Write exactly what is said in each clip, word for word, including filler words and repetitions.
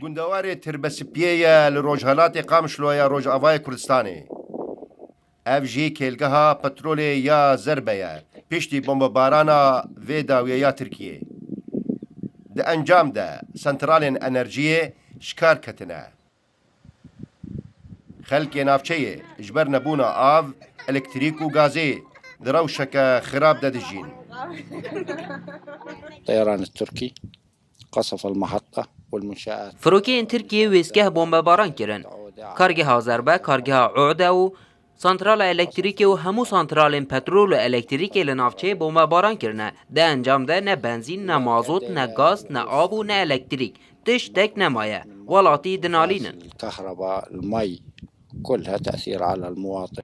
Gundewarê Tirbesipiyê ye li rojhelatê Qamişlo ya Rojavayê Kurdistanê. Ev jî kêlgeha petrolê ya Zerbe ye. Piştî bombebarana vê dawiyê ya Tirkiyê. Di encam de santralên enerjiyê ji kar ketine. Xelkê navçeyê ji ber nebûna av, elektrîk û gazê di rewşeke xirab de dijîn. الطيران التركي قصف المحطة والمنشآت. Firokeyên Tirkiyê wêzgeh bombebaran kirin. Kargeha Zerbe, kargeha Ude û santrala elektrîkê û hemû santralên petrol û elektrîkê li navçeyê bombebaran kirine. Di encam de ne benzîn, ne mazot, ne gaz, ne av û ne elektrîk. Tiştek nemaye. Welatî dinalînin. الكهرباء، المي، كلها تأثير على المواطن.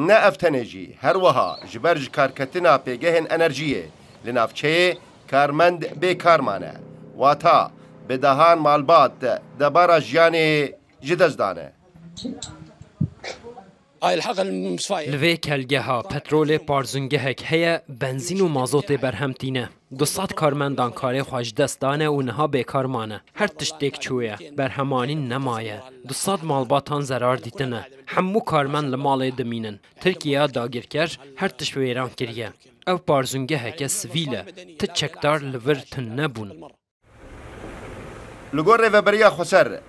Ne ev tenê jî, her wiha ji ber ji karketina pêgehên enerjiyê li navçeyê karmend bêkar mane. Wata bi dehan malbat debara jiyanê ji dest dane. هاي الحقل المصفاية. Li vê kelgeha petrolê parzûngehek heye, benzîn û mazotê berhem tîne. Du sed karmendan karê xwe ji dest dane û niha bêkar mane. Her tişt têk çûye, berhemanîn nemaye. Du sed malbatan zerar dîtine. Hemû karmend li malê dimînin. Tirkiyeya dagirker her tişt wêran kiriye. Ev parzûngeheke sivîl e. Ti çekdar li vir tune bûn. Li gor Rêveberiya Xweser,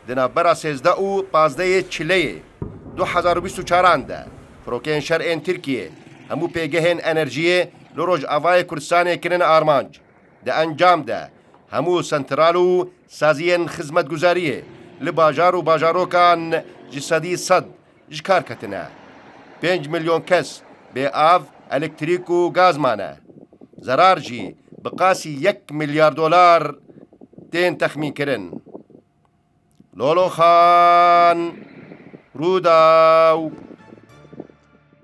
di navbera sêzdeh û pazdehê Çileyê du hezar û bîst û çaran de, firokeyên şer ên Tirkiyê hemû pêgehên enerjiyê li Rojavayê Kurdistanê kirine armanc. Di encam de hemû sentral û saziyên xizmetguzariyê li bajar û bajarokan ji sedî sed ji kar ketine. Pênc milyon kes bê av, elektrîk û gaz mane. Zerar jî bi qasî yek milyar dolar tên texmînkirin. Lolo Xan, Rûdaw.